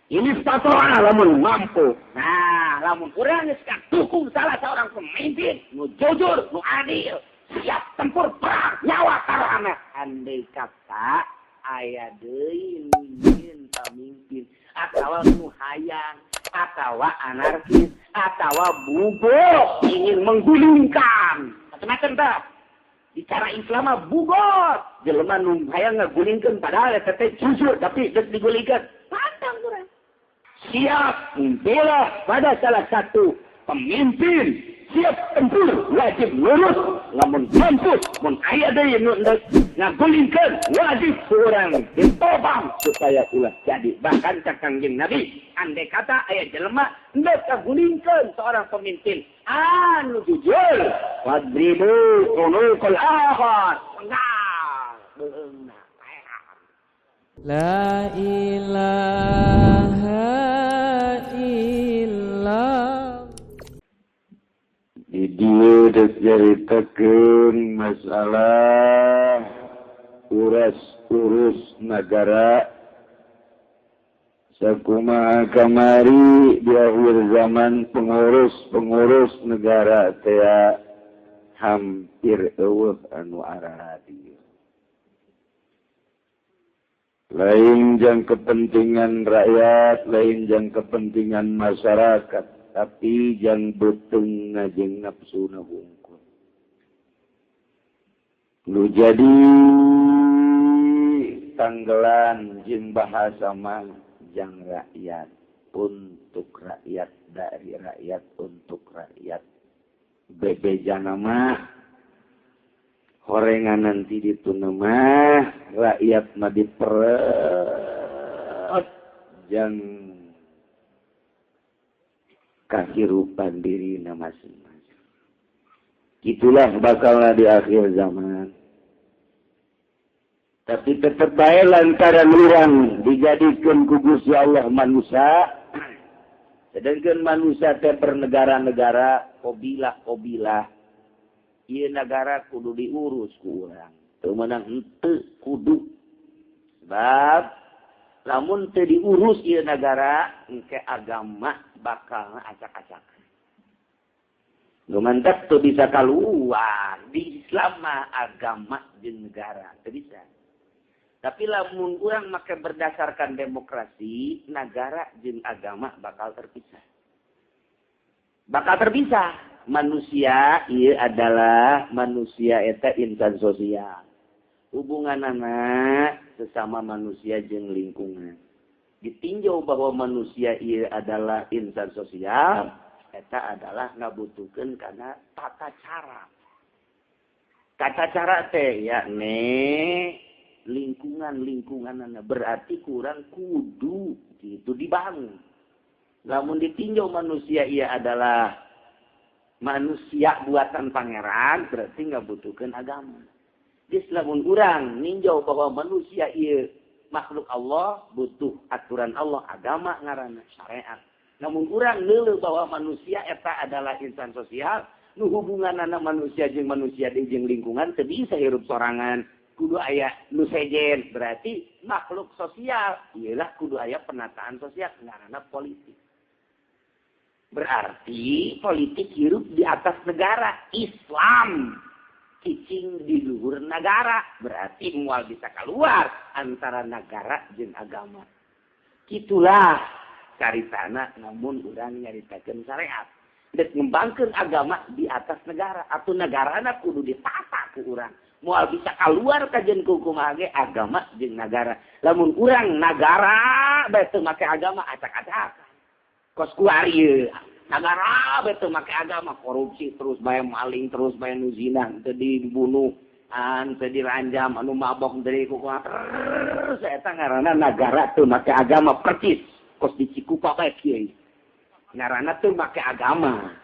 Ini istato'a lamun mampu. Nah, lamun urang geus dukung salah seorang pemimpin nu jujur, nu adil, siap tempur perang nyawa taruhanna. Andai kata aya deui nu nyieun pamimpin atawa nu hayang atawa anarkis atawa bughot ingin menggulingkan macam-macam tah. Bicara Islam mah bughot, jelema nu hayang ngagulingkeun, padahal eta teh jujur tapi geus digulingkeun, pantang urang. Siap membela pada salah satu pemimpin, siap tempur, wajib lurus lamun mampu. Mun aya deui nu ngagulingkeun, wajib urang ditobang supaya ulah jadi. Bahkan cak Kangjeng Nabi, andai kata aya jelema endek ngagulingkeun seorang pemimpin anu jujur, wadribu unuqal akhar, penggal beuheungna. La ilaha illallah. Di dieu geus nyaritakeun masalah uras-urus nagara sakumaha kamari. Di akhir zaman pengurus-pengurus negara teh hampir euweuh anu araradil, lain jang kepentingan rakyat, lain jang kepentingan masyarakat, tapi jang beuteung jeung nafsuna hungkul. Nu jadi tanggelan jeung bahasa mah jang rakyat, untuk rakyat, dari rakyat, untuk rakyat. Bebejana mah horengan nanti dituna mah rakyat mah diperet jang kahirupan dirina masing-masing. Itulah bakalna di akhir zaman. Tapi tetep bae lantaran urang dijadikeun ku Gusti Allah manusia, sedangkan manusia teh bernegara-negara, kobilah-kobilah. Ieu nagara kudu diurus ku urang. Teu meunang henteu kudu. Sebab lamun teu diurus ieu nagara, engke agama bakal acak-acakan. Nu mantap teu bisa keluar di Islam mah agama jeung negara teu bisa. Tapi lamun urang make berdasarkan demokrasi, negara jeung agama bakal terpisah. Bakal terpisah. Manusia ieu adalah manusia eta insan sosial. Hubunganana sesama manusia jeung lingkungan. Ditinjau bahwa manusia ieu adalah insan sosial, eta adalah ngabutuhkeun kana tata cara. Tata cara teh yakni lingkungan-lingkunganana, berarti kurang kudu itu dibangun. Lamun ditinjau manusia ia adalah manusia buatan pangeran, berarti ngabutuhkeun agama. Geus lamun urang ninjau bahwa manusia ieu makhluk Allah, butuh aturan Allah, agama ngaranna syariat. Namun urang neuleuh bahwa manusia eta adalah insan sosial, nu hubunganana manusia jeung manusia jeung lingkungan teu bisa hirup sorangan, kudu aya nu sejen, berarti makhluk sosial ieulah kudu aya penataan sosial ngaranna politik. Berarti politik hirup di atas negara Islam, cicing di luhur negara, berarti moal bisa keluar antara negara jeung agama. Itulah caritana namun urang nyaritakeun syariat. Dek ngembangkeun agama di atas negara atau negarana kudu ditata ku urang. Moal bisa keluar kajian kumaha ge agama jeung negara. Lamun urang nagara bae teu make agama acak-acakan. Kos kuari ieu. Nagara bae teu make agama, korupsi terus bae, maling terus bae, nu zina teu dibunuh, an teu diranjam, anu mabok teu dikukuh. Terus eta ngaranna nagara teu make agama percis. Kos di Cikupa bae kieu. Ngaranna teu make agama.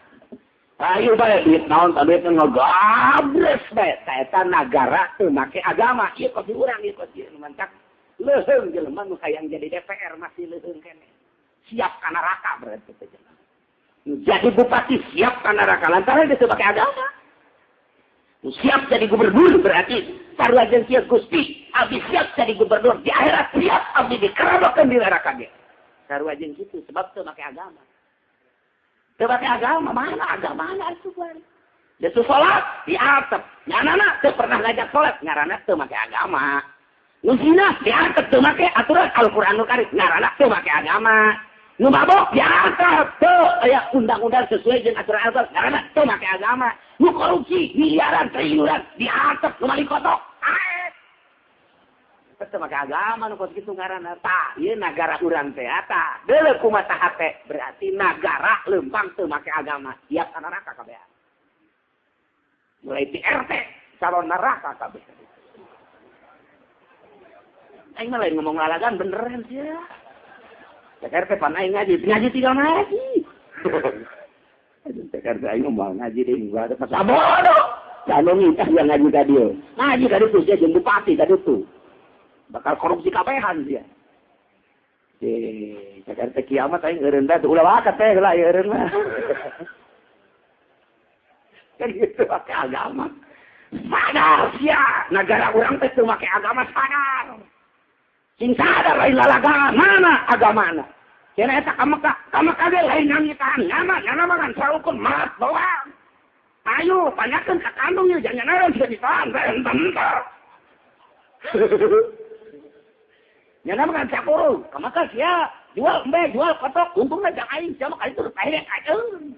Ayo bae duit naon tah duit ngagabres bae. Eta nagara teu make agama. Ieu kos di urang, ieu kos ieu mantak leuheung jelema nu hayang jadi DPR masih leuheung keneh. Siap ka neraka berarti teh jelema. Jadi bupati siap ka neraka lantaran dia teu make agama. Siap jadi gubernur berarti sarua siap Gusti, abdi siap jadi gubernur di akhirat, siap abdi dikerobokeun di neraka ge. Sarua jeung kitu sebab teu make agama. Teu make agama, mana agamana atuh bari. Geus salat diatep. Nyanana teu pernah ngajak salat, ngaranna teu make agama. Nu zina diatep teu make aturan Al-Qur'anul Karim, ngaranna teu make agama. Nu mabok diatep teu aya undang-undang sesuai jeung aturan Al-Qur'an, ngaranna teu make agama. Nu korupsi miliaran triliunan diatep nu mali kotok. Teu make agama nu kos kitu ngaranna. Tah, ieu nagara urang teh tah. Deuleu kumaha hate, berarti nagara leumpang teu make agama, siap ka neraka kabeh. Mulai di RT calon neraka kabeh. Aing mah lain ngomong lalagan beneran sia. Cek RT pan aing ngaji, ngaji tinggal ngaji. Aduh cek RT aing mah ngaji deui gua ada pas bodoh. Calon itah yang ngaji tadi. Ngaji tadi tuh sia jeung bupati tadi tuh. Bakal korupsi kabehan sia. Cek RT kiamat aing eureun teh ulah wakat teh heula ieu eureun mah. Kan gitu pakai agama. Sadar sia, negara urang teh teu make agama sadar. Sing sadar lain lalagan, mana agamana? Cenah eta ka Mekah, ka Mekah ge lain nyanyikan, nyana mah kan saukur mat doang. Ayo panyakeun ka kandung ieu jangan naon sia ditahan bentar. Nyana mah kan sakurung, ka Mekah sia jual embe, jual kotok, untungna jang aing sia mah ka ditu paeh aing.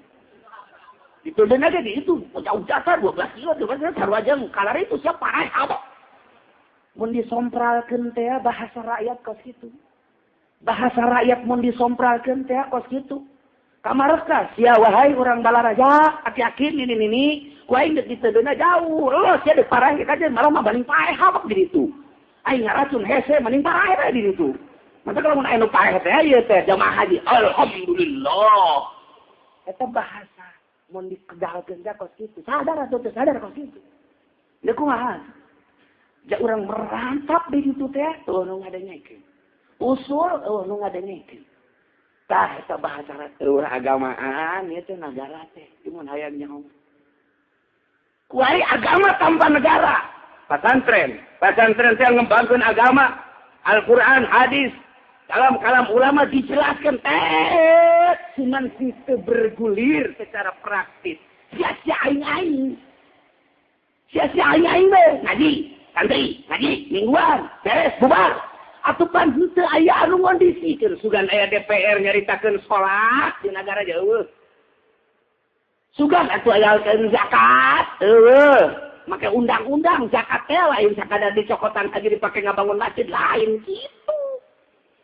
Dituduh aja di itu, jauh jasa 12 kilo, 12 sarua jeung kalar itu siapa paeh apa. Mun disompralkeun teh bahasa rakyat kos kitu. Bahasa rakyat mun disompralkeun teh kos kitu. Kamareuka sia wahai urang Balaraja, aki-aki nini-nini, ku aing geus diteudeuhna jauh. Lo sia deuk parah ka jeung malah mah baling paeh habak di ditu. Aing ngaracun hese mending paraeh bae di ditu. Maka kalau mun aya nu paeh teh ieu teh jamaah haji. Alhamdulillah. Eta bahasa mun dikedalkeun teh kos kitu. Sadar atau teu sadar kos kitu. Deuk kumaha? Ja urang merantap di ditu teh eueuh nu ngadengekeun. Usul eueuh nu ngadengekeun. Tah eta bahasa eueuh agamaan ieu teh nagara teh mun hayang nyaho. Kuari agama tanpa negara. Pasantren, pasantren teh ngembangkeun agama, Al-Qur'an, hadis, dalam kalam ulama dijelaskan teh cuman situ bergulir secara praktis. Sia-sia aing-aing. Sia-sia aing-aing we ngaji, santri, ngaji mingguan, beres bubar. Atuh pan henteu aya anu ngondisikeun sugan aya DPR nyaritakeun salat di nagara jauh. Sugan atuh aya zakat, eueuh. Make undang-undang zakat teh lain sakadar dicokotan aja dipake ngabangun masjid lain kitu.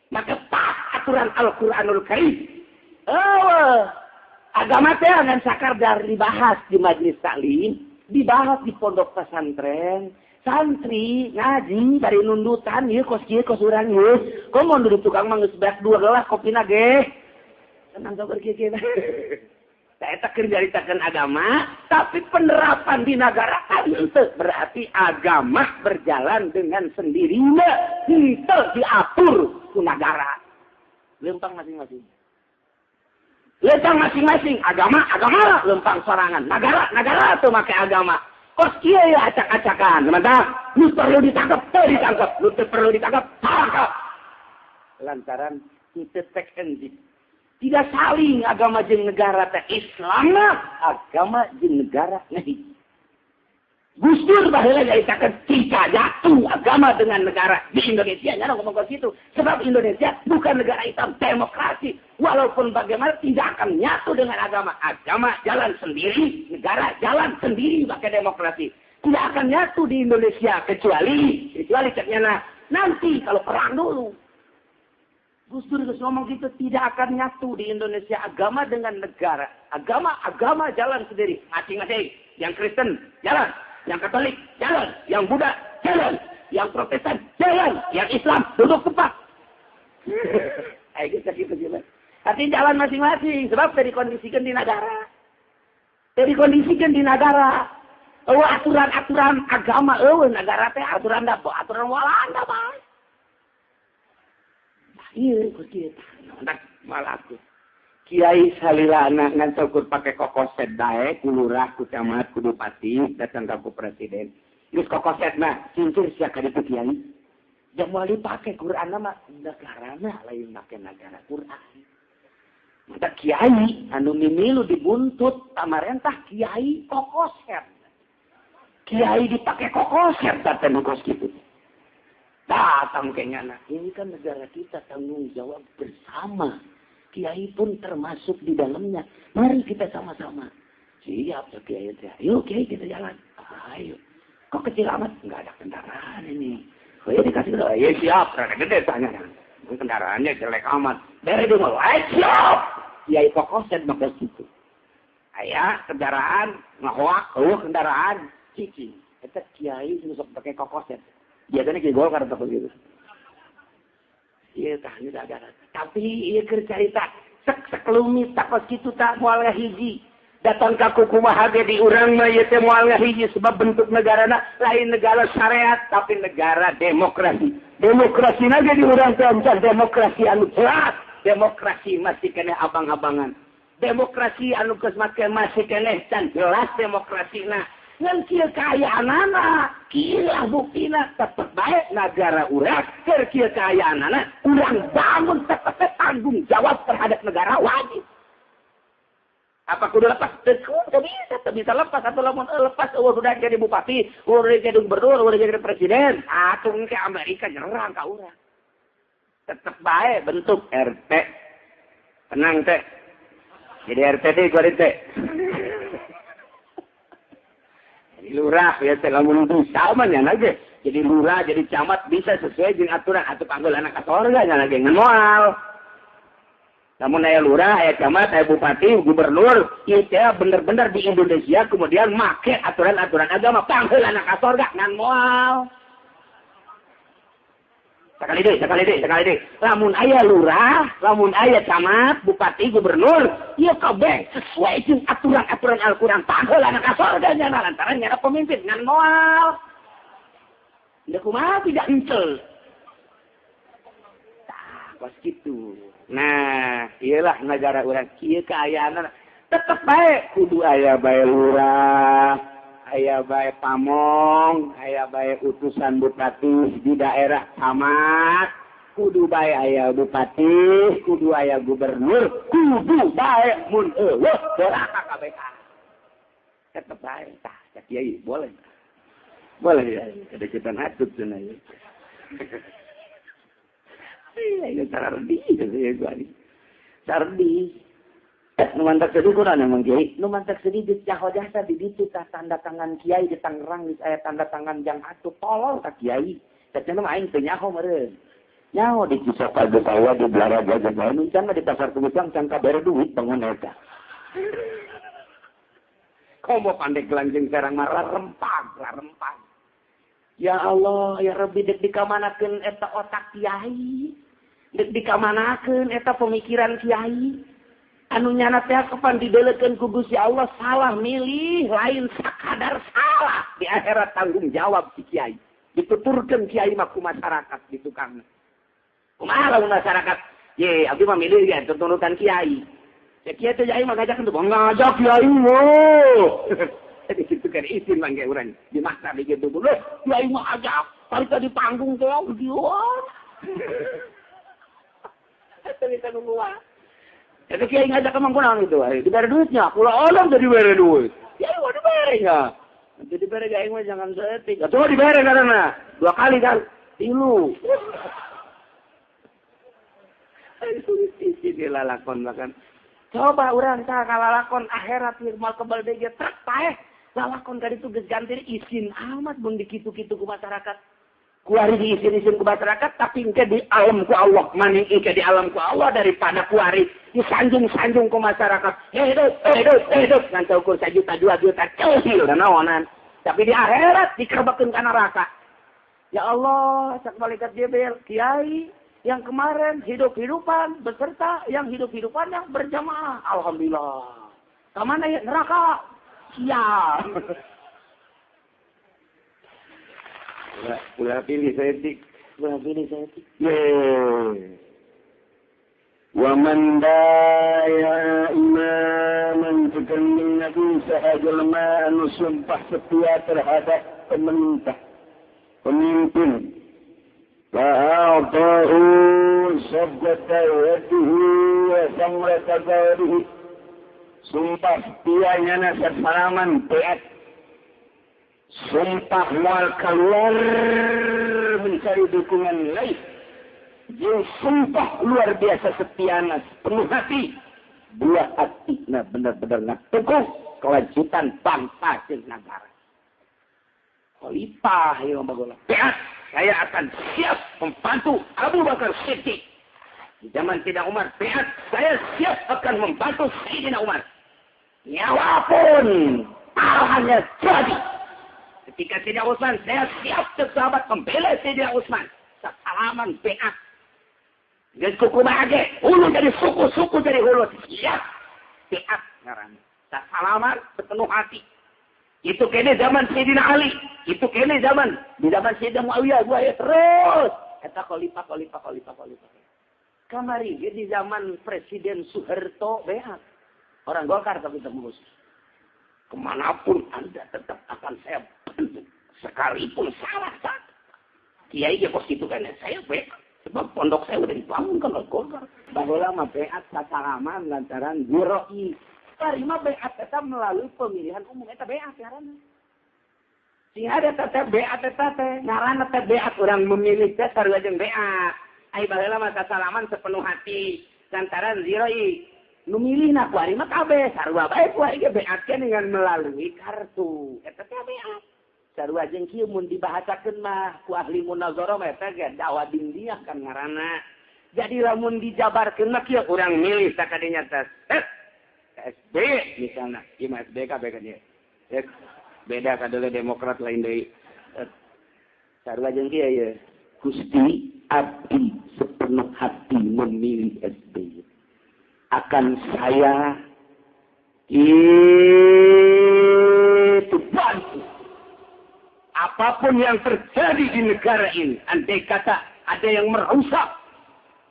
Maka tak aturan Al-Qur'anul Karim. Eueuh. Agama teh ngan sakadar dibahas di majelis taklim, dibahas di pondok pesantren. Santri ngaji bari nundutan ieu kos kieu kos urang ieu. Komo di tukang mah geus beak 2 gelas kopina ge. Tenang sabar kieu kieu. Eta keur nyaritakeun agama, tapi penerapan di nagara kan henteu. Berarti agama berjalan dengan sendirinya, henteu diatur ku nagara. Lempang masing-masing. Lempang masing-masing, agama agama lempang sorangan, nagara nagara teu make agama. Kos kieu ya acak-acakan, mantap. Nu perlu ditangkap, teu ditangkap, nu teu perlu ditangkap, tangkap. Lantaran teu tek enjing. Tidak saling agama jeung negara teh Islam agama jeung negara ngahiji. Gus Dur baheula nyaritakeun tidak jatuh agama dengan negara di Indonesia nya ngomong ke situ. Sebab Indonesia bukan negara Islam, demokrasi. Walaupun bagaimana tidak akan nyatu dengan agama. Agama jalan sendiri, negara jalan sendiri pakai demokrasi. Tidak akan nyatu di Indonesia kecuali ceknya nanti kalau perang dulu. Gus Dur geus ngomong gitu, tidak akan nyatu di Indonesia agama dengan negara. Agama jalan sendiri, masing-masing. Yang Kristen jalan, yang Katolik jalan, yang Buddha jalan, yang Protestan jalan, yang Islam duduk tepat. Ayo kita gitu gimana? Artinya jalan masing-masing, sebab dikondisikan di negara. Dikondisikan di negara. Eueuh aturan-aturan agama eueuh negara teh aturan da aturan Walanda mah. Iya, kok kieu tah. Malah aku. Kiai salilana ngan saukur pake kokoset dae ku lurah, ku camat, ku bupati, datang ka ku presiden. Geus kokoset mah, cincir sia ka ditu kiai. Jam moal dipake Quran mah negarana lain make negara Quran. Mata kiai anu mimilu dibuntut pamarentah kiai kokoset. Kiai dipake kokoset teh nu kos kitu. Datang kayaknya, nah, ini kan negara kita tanggung jawab bersama. Kiai pun termasuk di dalamnya. Mari kita sama-sama. Siap kiai teh. Yuk kiai kita jalan. Ayo. Kok kecil amat? Enggak ada kendaraan ini. Oh ya dikasih udah. Ya siap. Rada gede tanya. Kendaraannya jelek amat. Dari dia mau. Ayo siap. Kiai kokoset maka gitu. Aya kendaraan ngahoak, eueuh kendaraan cicing. Eta kiai nu sok pake kokoset. Biasanya kiai Golkar atau gitu. Iya tah ieu negara. Tapi ieu keur carita sek sekelumit tak kos kitu tak moal ngahiji. Datang ka kumaha ge di urang mah ieu teh moal ngahiji sebab bentuk negarana lain negara syariat tapi negara demokrasi. Demokrasina ge di urang teh encan demokrasi anu jelas. Demokrasi masih keneh abang-abangan. Demokrasi anu geus make masih keneh can jelas demokrasina. Ngan kieu kaayaanana, kieu buktina tetep bae negara urang keur kieu kaayaanana urang bangun tetep tanggung jawab terhadap negara wajib. Apa kudu lepas? Teu bisa, teu bisa lepas atau lamun lepas eueuh udah jadi bupati, eueuh udah jadi gubernur, eueuh udah jadi presiden, atuh ke Amerika nyerang ka urang. Tetep bae bentuk RT. Tenang teh. Jadi RT teh gua teh. Jadi lurah ya teh lamun bisa mah nya ge. Jadi lurah, jadi camat bisa sesuai jeung aturan atuh panggil anak ka sorga nya ge ngan moal. Namun aya lurah, aya camat, aya bupati, gubernur, ieu teh bener-bener di Indonesia kemudian make aturan-aturan agama panggil anak ka sorga ngan moal. Sekali deui. Lamun aya lurah, lamun aya camat, bupati, gubernur, ieu kabeh sesuai jeung aturan-aturan Al-Qur'an panggil anak ka sorga nya lantaran nya pemimpin ngan moal. Da kumaha tidak encel. Tah, kos kitu. Nah, iyalah negara urang kieu kaayaanna tetep bae kudu aya bae lurah, aya bae pamong, aya bae utusan bupati di daerah camat, kudu bae aya bupati, kudu aya gubernur, kudu bae mun eueuh doraka kabeh. Tetep bae tah, cak kiai boleh. Boleh ya, kedeketan hatut cenah ieu. Iya, sardi ya gua ni. Sardi. Nu mantak sedih kurang emang kiai. Nu mantak sedih di caho jasa di ditu tah tanda tangan kiai di Tangerang geus aya tanda tangan jang atuh tolol ka kiai. Teh mah aing teu nyaho meureun. Nyaho di Cisoka geus aya di Blaraga geus aya nu can mah di pasar Kebusang can kabere duit bangun eta. Komo pandek lanjeng serang mah rempag, rempag. Ya Allah, ya Rabbi dek dikamanakeun eta otak kiai. Dek dikamanakeun eta pemikiran kiai. Anu nyana teh kapan didelekeun ku Gusti Allah salah milih, lain sakadar salah. Di akhirat tanggung jawab si kiai. Dituturkeun kiai mah ku masyarakat di tukangna. Kumaha lamun masyarakat? Ye, abdi mah milih ya tuturutan kiai. Ya kiai teh kiai mah ngajakeun tuh, ngajak kiai mah. Jadi gitu kan izin mangke urang dimaksa di gitu dulu. Kiai mah ajak, tarik di panggung teh geuan. Eta bisa nunggu. Jadi kiai ngajak emang kunaon itu, dibere duitnya. Kula orang jadi dibere duit. Kiai mah dibere nya. Nanti dibere aing mah jangan seetik. Atuh dibere karena dua kali kan tilu. Ayo sisi lalakon bahkan. Coba urang tah kalalakon akhirat ieu moal kebal deui ge trek paeh. Lalakon ka ditu geus ganti izin amat mun dikitu-kitu ku masyarakat. Kuari diizin-izin ku masyarakat tapi engke di alam ku Allah, maning engke di alam ku Allah daripada kuari disanjung-sanjung ku masyarakat. Hidup, hidup, hidup ngan ukur 1 juta 2 juta kecil dan naonan. Tapi di akhirat dikerebekeun ka neraka. Ya Allah, cak malaikat Jibril, kiai yang kemarin hidup-hidupan beserta yang hidup-hidupan yang berjamaah. Alhamdulillah. Kamana ya neraka? Siap. Ulah pilih saya tik. Ulah pilih saya tik. Wa man baya imaman tukanning nabi sahajalma anu sumpah setia terhadap pemerintah, pemimpin. Fa'atahu sabdata yadihi wa samrata qawlihi. Sumpah setia nyana sasalaman beat. Sumpah mual keluar mencari dukungan lain. Jeung sumpah luar biasa setiana penuh hati. Buah hatina benar-benar ngateguh kelanjutan bangsa jeung negara. Khalifah ieu bagola. Beat, saya akan siap membantu Abu Bakar Siddiq. Di zaman Sayyidina Umar, beat, saya siap akan membantu Sayyidina Umar. Nyawa pun taruhannya jadi. Ketika Sayyidina Utsman, saya siap sahabat membela Sayyidina Utsman. Salaman beat. Dan suku bage, hulu jadi suku, suku jadi hulu. Siap beat ngaran. Salaman sepenuh hati. Itu kene zaman Sayyidina Ali, itu kene zaman di zaman Sayyidina Muawiyah gua ya terus eta khalifah khalifah khalifah khalifah. Kamari di zaman Presiden Soeharto beat. Orang Golkar tapi tembus. Kemanapun Anda tetap akan saya bantu. Sekalipun salah salah. Kiai ge kos kitu kan saya beat. Sebab pondok saya udah dibangun kan oleh Golkar. Baheula mah beat sasalaman lantaran diroi. Tarima beat eta melalui pemilihan umum eta beat ngaranna. Sing ada teh beat eta teh ngaranna teh beat urang memilih teh sarua jeung beat. Ai baheula mah sasalaman sepenuh hati lantaran diroi. Nu milihna ku ari mah kabeh sarua bae ku ari ge beat dengan melalui kartu. Eta teh beat. Sarua jeung kieu mun dibahasakeun mah ku ahli munazarah mah eta ge dakwah dindiah kan ngaranna. Jadi lamun dijabarkeun mah kieu urang milih sakadinya teh SB misalnya, ieu mah SB kabeh kan ieu. Beda kadeuleun Demokrat lain deui. Sarua jeung kieu ieu. Gusti abdi sepenuh hati memilih SB. Akan saya itu bantu. Apapun yang terjadi di negara ini, andai kata ada yang merusak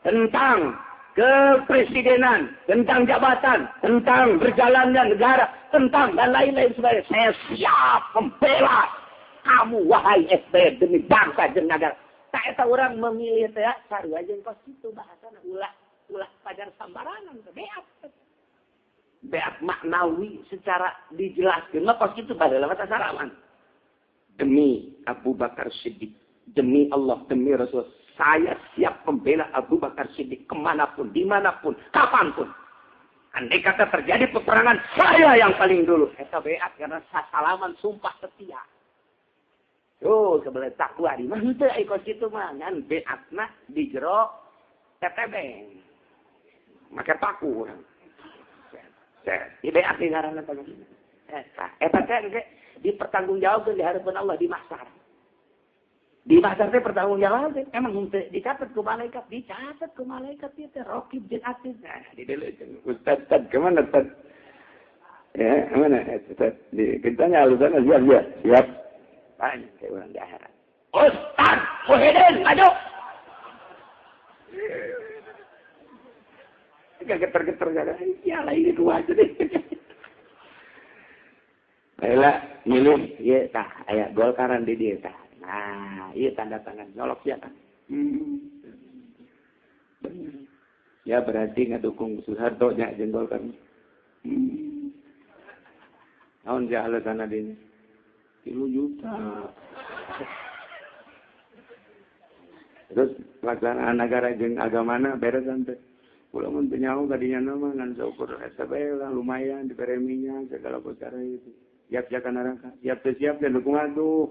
tentang kepresidenan, tentang jabatan, tentang berjalannya negara, tentang dan lain-lain sebagainya. Saya siap membela kamu wahai SBY demi bangsa dan negara. Tak eta orang memilih teh sarua jeung kos kitu bahasana ulah ulah pajar sambarangan teh beat. Beat maknawi secara dijelaskeun mah kos kitu baheula mah sasalaman. Demi Abu Bakar Siddiq, demi Allah, demi Rasul, saya siap membela Abu Bakar Siddiq kemanapun, dimanapun, kapanpun. Andai kata terjadi peperangan, saya yang paling dulu. Eta beat karena sasalaman sumpah setia. Oh, kebelet takwa di mah henteu ai kos kitu mah ngan beatna di jero tetebeng. Make paku urang. Di beat di ngaranna teh. Eta eta teh dipertanggungjawabkeun di hadapan Allah di mahsyar. Di mahsyar teh pertanggungjawaban emang henteu dicatat ku malaikat, dicatat ku malaikat ieu teh raqib jeung atid. Nah, dideleun Ustaz, Ustaz kemana Ustaz? Ya, mana Ustaz? Di kitanya alusanna siap ya? Siap. Banyak kayak orang di akhirat. Ustaz Muhyiddin, maju. Gak geter-geter gak. Ya lah ini dua aja deh. Baiklah, milih ieu tah aya Golkaran di dieu tah. Nah, ieu tanda tangan nyolok ya kan. Ya berarti ngadukung Soeharto nya jeung Golkar. Naon sia alasanna dinya? 3 juta. Terus pelaksanaan negara jeung agamana beres sampai. Kula mun teu nyaho kadinya mah ngan saukur eta bae lah lumayan dibere minyak segala perkara itu. Siap siap neraka, siap teu siap dan dukung atuh.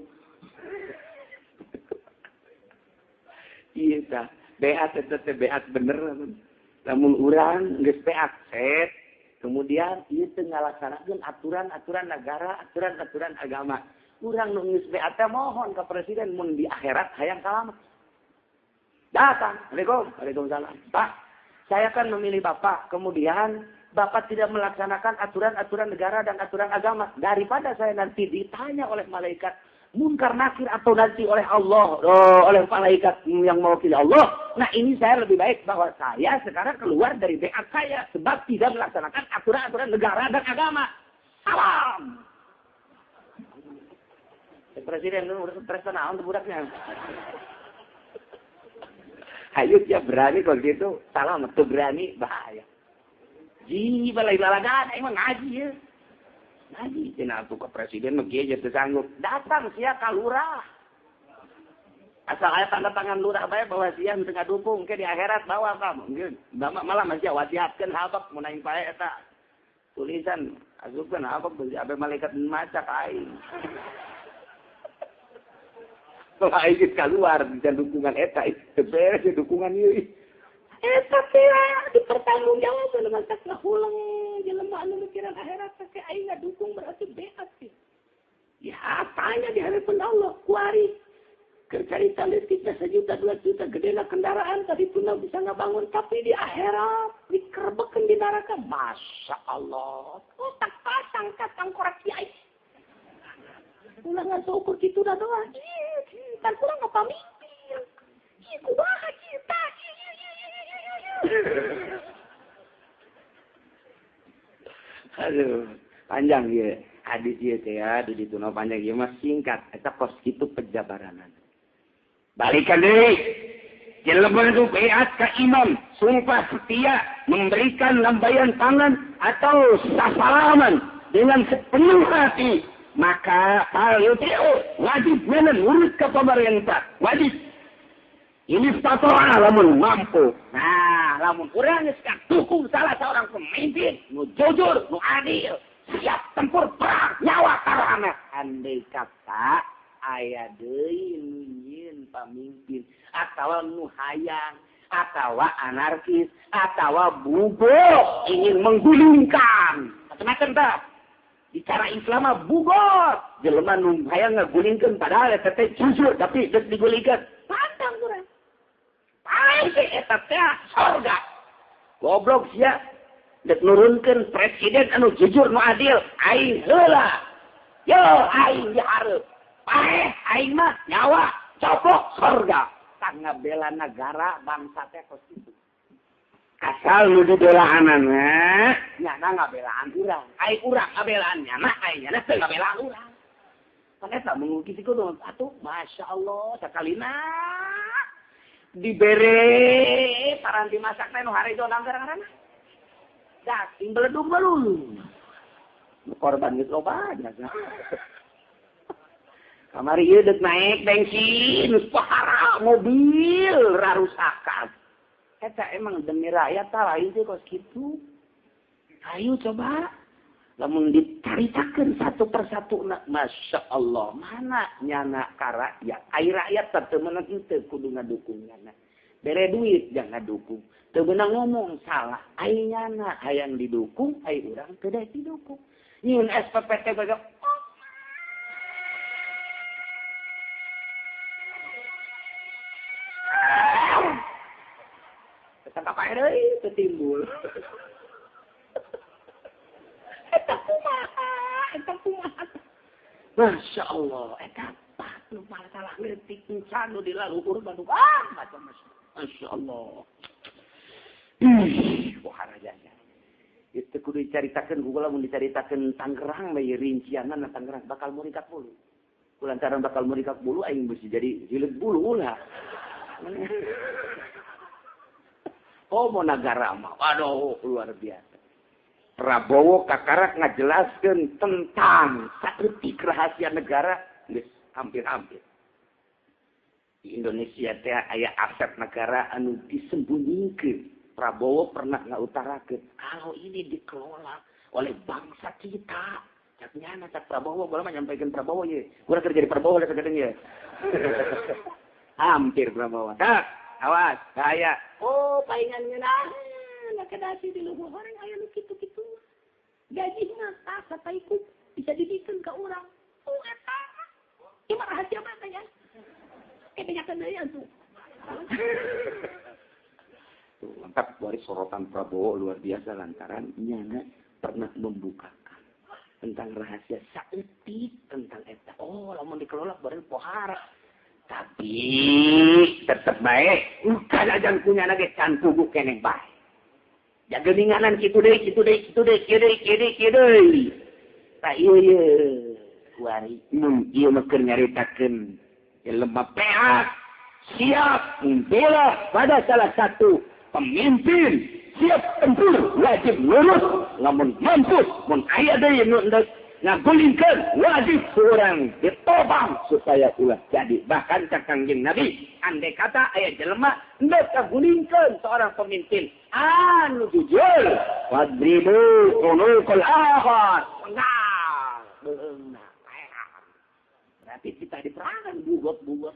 Iya tah, beat eta teh beat bener. Lamun urang geus beat set, kemudian ieu teu ngalaksanakeun aturan-aturan negara, aturan-aturan agama. Urang nu geus beat teh mohon ka presiden mun di akhirat hayang salamet. Datang, Assalamualaikum, waalaikumsalam. Pak, saya kan memilih Bapak, kemudian Bapak tidak melaksanakan aturan-aturan negara dan aturan agama. Daripada saya nanti ditanya oleh malaikat munkar nakir atau nanti oleh Allah, oleh malaikat yang mewakili Allah. Nah ini saya lebih baik bahwa saya sekarang keluar dari beat saya sebab tidak melaksanakan aturan-aturan negara dan agama. Salam. Presiden udah stres naon budaknya. Ayo dia berani kalau gitu, salah teu berani bahaya. Ji balai lalagan emang ngaji ya. Ngaji cenah atuh ka presiden mah kieu teu sanggup. Datang sia ka lurah. Asal aya tanda tangan lurah bae bahwa sia teu ngadukung ke di akhirat bawa kamu. Malah masih wasiatkeun habak mun aing pae eta. Tulisan asupkeun habak beusi abe malaikat maca ka aing. Kalau aing keluar dan dukungan eta teu beres dukungan ieu. Eta teh dipertanggungjawabkeun matak ngahuleng jelema anu mikiran akhirat teh aing ngadukung berarti beat sih. Ya tanya di hadapan Allah kuari. Keur carita leutik 1 juta 2 juta gedena kendaraan tadi pun bisa ngabangun tapi di akhirat dikerebekeun di neraka. Masya Allah. Otak pasang ka tangkorak kiai. Ulah ngan ukur kitu da doang. Ih, kan kurang ngapamimpin. Ih, kumaha kita. Aduh, panjang ieu. Hadis ieu teh ya, di ditu panjang ieu mah singkat. Eta kos kitu pejabaranan. Balikan deui. Jelema nu beat ka imam, sumpah setia memberikan lambaian tangan atau sasalaman dengan sepenuh hati, maka fal yuti'u wajib nurut ke pemerintah, wajib. Ini statoa lamun mampu. Nah, lamun urang geus dukung salah seorang pemimpin nu jujur, nu adil, siap tempur perang nyawa taruhanna. Andai kata aya deui nu nyieun pamimpin atawa nu hayang atawa anarkis atawa bugo ingin menggulingkan macam-macam tah. Bicara Islam mah bugot jelema nu hayang ngagulingkeun padahal eta teh jujur tapi geus digulingkeun. Pantang urang. Paling eta teh sorga. Goblok sia dek nurunkeun presiden anu jujur nu adil aing heula. Yo aing dihareup. Paeh aing mah nyawa coplok sorga. Tah ngabela negara bangsa teh kos kitu. Asal nu dibelaanana nyana ngabelaan urang. Aing urang ngabelaan nyana aing nyana teu ngabelaan urang. Pan eta mengukis kudu atuh masyaallah sakalina dibere paranti masak teh nu harejo nanggar-ngaranna. Daging beledug melulu. Nu korban geus loba jasa. Kamari ieu deuk naik bensin, pahara mobil rarusakan. Eta emang demi rakyat tah lain teh kos kitu. Ayo coba lamun dicaritakeun satu persatu na, Masya Allah mana nyana ka rakyat. Ai rakyat teh teu meunang teu kudu ngadukung nyana. Bere duit jangan ngadukung. Teu meunang ngomong salah. Ai nyana hayang didukung, ai urang teu daek didukung. Nyieun SPP teh baga tetap deui teu timbul. Eta kumaha, eta kumaha. Masya Allah, eta nu masalah leutik encan nu dilaluhur bandung ah macam Masya Allah. Ih, wah rajanya. Itu kudu dicaritakeun ku lamun dicaritakeun Tangerang bae rincianna Tangerang bakal murikat bulu. Kulantaran bakal murikat bulu aing beusi jadi hileut bulu ulah. Oh mau negara mah, waduh luar biasa. Prabowo kakarak ngajelaskeun tentang saeutik rahasia negara geus hampir-hampir. Di Indonesia teh aya aset negara anu disembunyikeun. Prabowo pernah ngautarakeun kalau ini dikelola oleh bangsa kita. Cak nyana cak Prabowo, bola mah nyampaikeun Prabowo ye. Urang keur jadi Prabowo da sagedeung ye. Hampir Prabowo. Tah, awas, bahaya. Oh, paingan ngeunaheun kedasi di luhur horeng aya nu kitu-kitu. Gaji mah tah sataiku bisa dibikeun ka urang. Oh eta. Ieu mah rahasia mah ya. Kebanyakan deui atuh. Tuh, lengkap dari sorotan Prabowo luar biasa lantaran nyana pernah membukakan tentang rahasia saeutik tentang eta. Oh, lamun dikelola bareng pohara. Tapi tetep bae kalajan kunyana ge can puguh keneh bae. Jaga ninganan kitu deui, kitu deui, kitu deui, kieu deui, kieu deui, kieu deui. Tah ieu ye kuari mun ieu mah keur nyaritakeun jelema peak Siap membela pada salah satu pemimpin, siap tempur wajib nurut, lamun mampu mun aya deui nu endek ngagulingkeun wajib urang ditobang supaya ulah jadi. Bahkan cak Kangjeng Nabi, andai kata aya jelema endek ngagulingkeun seorang pemimpin anu jujur, wadribu unuqal akhar, penggal beungna. Berarti kita diperangan bugot-bugot.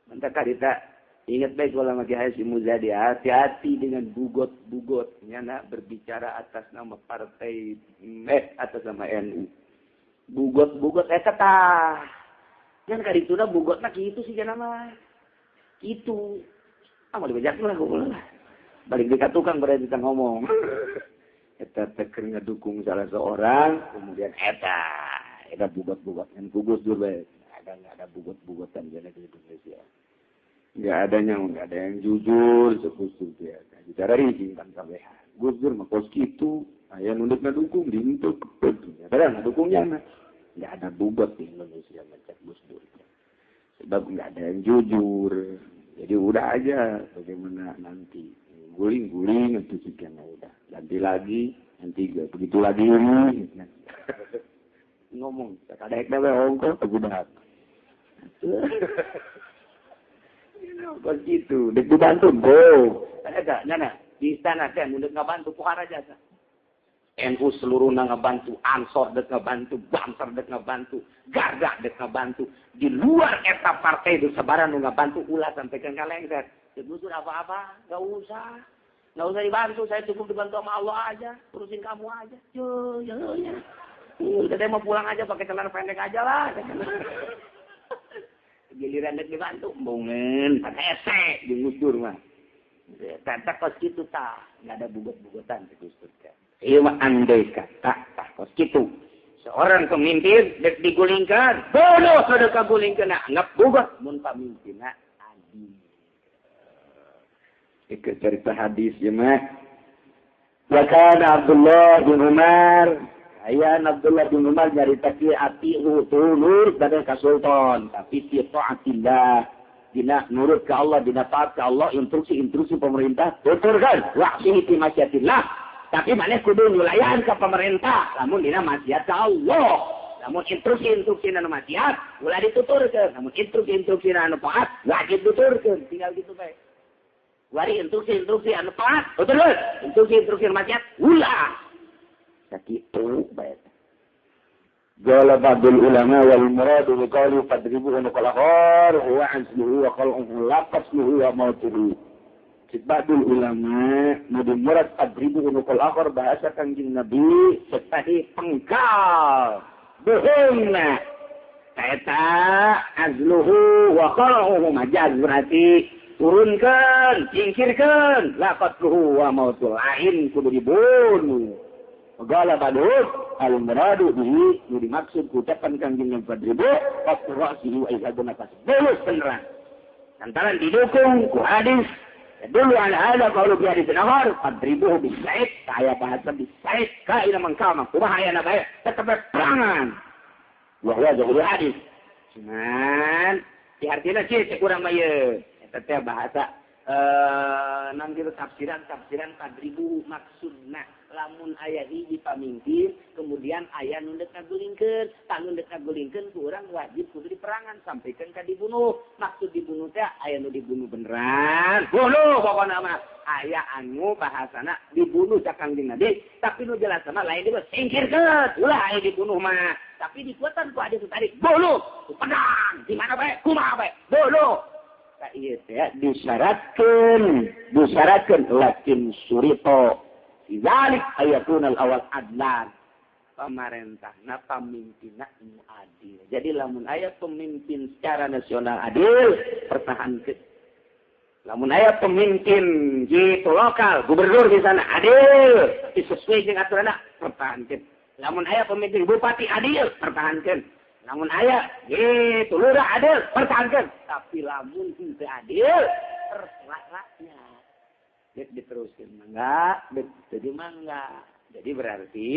Mantap karita. Ingat baik kalau lagi Hasyim Muzadi, hati-hati dengan bugot-bugot. Nyana berbicara atas nama partai, atas nama NU. Bugot-bugot, eta tah. Nyan karituna bugotna kitu sih jana mah. Kitu. Ah mau dibejak lah lah. Balik di tukang berarti kita ngomong. Eta teh keur ngedukung salah seorang, kemudian eta bugot-bugot. Ngan gugus dur bae. Ada enggak ada bugot-bugotan jana di Indonesia. Nggak adanya, nggak ada yang jujur, sekusur dia. Bicara rizing kan kabehan. Gus Dur mah kos kitu, aya nu deuk ngadukung dihentuk. Padahal ngadukungnya mah nggak ada bugot di Indonesia macam Gus Dur. Sebab nggak ada yang jujur. Jadi udah aja bagaimana nanti guling-guling itu sekian udah. Ganti lagi, nanti begitu lagi ini. Ngomong, kadek dewe ongkoh budak. Kos gitu, dek dibantu go. Ada nyana di istana teh mun deuk ngabantu pohara jasa. NU seluruhna ngabantu, Ansor dek ngabantu, Banser dek ngabantu, Garda dek ngabantu. Di luar eta partai di sebaran nu ngabantu ulah sampai ke kalengser. Teu butuh apa-apa, enggak usah. Enggak usah dibantu, saya cukup dibantu sama Allah aja, urusin kamu aja. Yo yo yo. Udah deh mau pulang aja pakai celana pendek aja lah. Giliran dek dibantu, embungeun, pakai ese, di Gus Dur mah. Tata kos kitu tah, nggak ada bugot-bugotan di Gus Dur. Ieu mah andai kata tah kos kitu. Seorang pemimpin dek digulingkan, bodoh kada kagulingkeun, anggap bugot mun pamimpinna adil. Ieu cerita hadis ieu mah. Wa kana Abdullah bin Umar, Ayan Abdullah bin Umar nyarita kieu ati'u nurut pada ka sultan, tapi fi taatillah, dina nurut ka Allah, dina taat ka Allah, instruksi-instruksi pemerintah tuturkeun, wa'sihi fi masyiatillah. Tapi maneh kudu nyulayan ka pemerintah, lamun dina maksiat ka Allah. Lamun instruksi-instruksi anu maksiat ulah dituturkeun, lamun instruksi-instruksi anu taat wajib tuturkeun, tinggal gitu bae. Wari instruksi-instruksi anu taat tuturkeun, instruksi-instruksi anu maksiat ulah. Sakitu bae. Qala ba'dul ulama wal muradu bi qawli fadribuhu unuqal akhar huwa azluhu wa qal'uhu la qatluhu wa mautuhu. Ba'dul ulama mudi murad fadribuhu unuqal akhar bahasa Kangjeng Nabi seperti pengkal bohongna. Eta azluhu wa qal'uhu majaz berarti turunkeun, singkirkeun, la qatluhu wa mautuhu lain kudu dibunuh. Qala ba'dhum al-muradu bihi nu dimaksud ucapan Kangjeng Nabi fadribu qat'u ra'sihi wa izhadu nafas. Bulus beneran. Lantaran didukung ku hadis dulu ala hadza qaulu bi hadis akhar fadribuhu bis-saif, aya bahasa bis-saif kaina mangkama kumaha aya na bae tetep perangan. Wa huwa zahir hadis. Cuman diartina sih cek urang mah ieu eta teh bahasa nang gitu tafsiran fadribu maksudna lamun aya hiji pamimpin kemudian aya nu deuk ngagulingkeun, tah nu deuk ngagulingkeun ku urang wajib kudu diperangan sampikeun ka dibunuh. Maksud dibunuh teh aya nu dibunuh beneran, bunuh pokona mah. Aya anu bahasana dibunuh cak Kangjeng Nabi, tapi nu jelas mah lain dibunuh singkirkeun, ulah aya dibunuh mah. Tapi dikuatan ku hadis tadi, bunuh, ku pedang, di mana bae, kumaha bae, bunuh. Ka ieu teh disyaratkeun lakin surito zalik ayatun al-awal adlan. Pemerintahna pamimpinna nu adil. Jadi lamun aya pemimpin secara nasional adil, pertahankeun. Lamun aya pemimpin gitu lokal, gubernur di sana adil, sesuai jeung aturanna, pertahankeun. Lamun aya pemimpin bupati adil, pertahankeun. Lamun aya gitu lurah adil, pertahankeun. Tapi lamun henteu adil, terserah rakyat. Dek diteruskan mangga, dek jadi mangga. Jadi berarti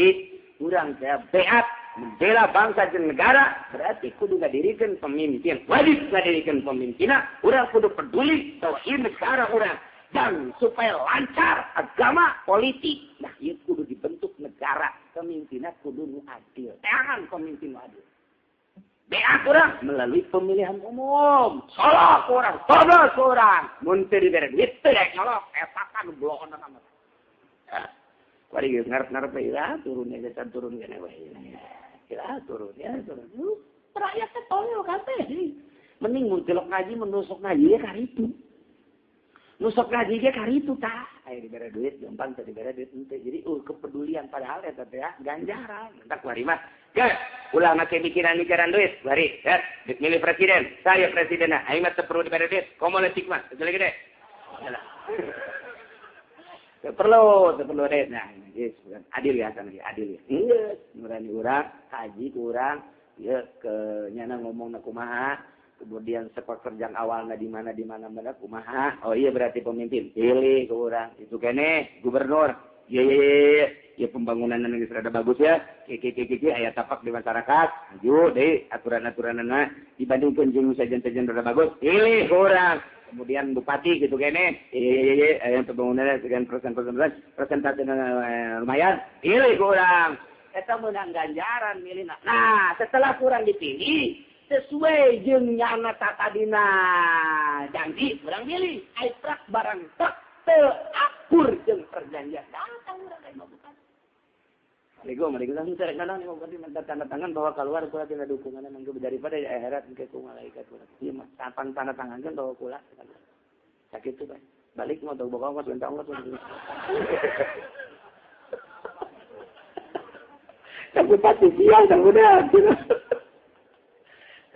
Urang teh beat membela bangsa jeung negara, berarti kudu ngadirikeun pemimpin. Wajib ngadirikeun pemimpinna, urang kudu peduli bahwa ieu negara urang. Dan supaya lancar agama politik, nah ieu kudu dibentuk negara pemimpinna kudu nu adil. Teangan pemimpin nu adil. Beat urang melalui pemilihan umum. Solok urang, coblos urang. Mun teu dibere duit teu rek nyolok, eta kan blokona mah. Kuari geus ngarep-ngarep we ira turun geus turun kene we. Ira turun ya turun. Rakyat teh tolol kabeh. Mending mun jelok ngaji menusuk ngaji karitu. Nusuk ngaji ge karitu tah. Aya dibere duit gampang teu dibere duit henteu. Jadi kepedulian padahal eta teh ganjaran. Entak kuari mah. Geus, ulah make mikiran-mikiran duit, kuari. Ya, milih presiden. Saya presidenna. Aing mah teu perlu dibere duit. Komo leutik mah, teu gede. Perlu, perlu deh. Nah, yes, adil ya, sana adil ya. Geus, nurani urang, haji ku urang, ya ke nyana ngomongna kumaha, kemudian sepak terjang awalna di mana mana kumaha. Oh iya berarti pemimpin. Pilih ke urang. Itu kene gubernur. Iya iya iya, ya pembangunan geus rada bagus ya. Ke aya tapak di masyarakat. Maju deui aturan-aturanna dibandingkeun jeung sajen-sajen rada bagus. Pilih ke urang. Kemudian bupati gitu kene, iya yang pembangunannya sekian persen persentase lumayan, pilih kurang. Eta menang ganjaran milih. Nah, setelah kurang dipilih, sesuai jeung nyana tatadina janji kurang milih, ai prak barang tak teu akur jeung perjanjian. Datang urang ka imah bupati. Assalamualaikum, saya rek naon bupati minta tanda tangan bahwa keluar kula tina dukungan mangga daripada akhirat engke ku malaikat kula. Ieu mah tapang tanda tangan kan bahwa kula sakitu bae. Balik mau tong boga ongkos minta ongkos. Tang bupati siang tang udah.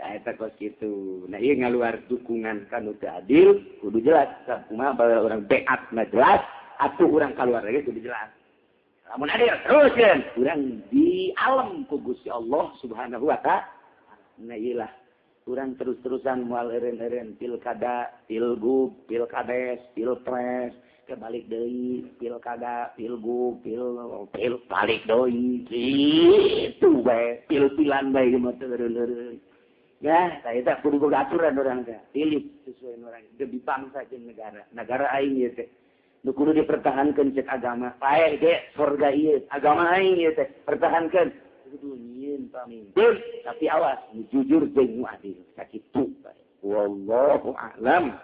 Nah eta kos kitu. Nah ieu ngaluar dukungan ka nu teu adil kudu jelas. Kumaha bae urang beatna jelas, atuh urang kaluar lagi kudu jelas. Lamun adil teruskeun urang di alam ku Gusti Allah Subhanahu wa ta'ala. Nah ieu lah urang terus-terusan moal eureun-eureun pilkada, pilgub, pilkades, pilpres, kebalik deui pilkada, pilgub, pil balik deui kitu bae, pil-pilan bae mah teu eureun-eureun. Nah, eta kudu boga aturan urang teh. Pilih sesuai urang demi bangsa jeung negara. Negara aing ieu teh nu kudu dipertahankeun cek agama. Paeh ge surga ieu, agama aing ieu teh pertahankeun. Kudu nyieun pamimpin, tapi awas nu jujur jeung nu adil. Sakitu bae. Wallahu a'lam.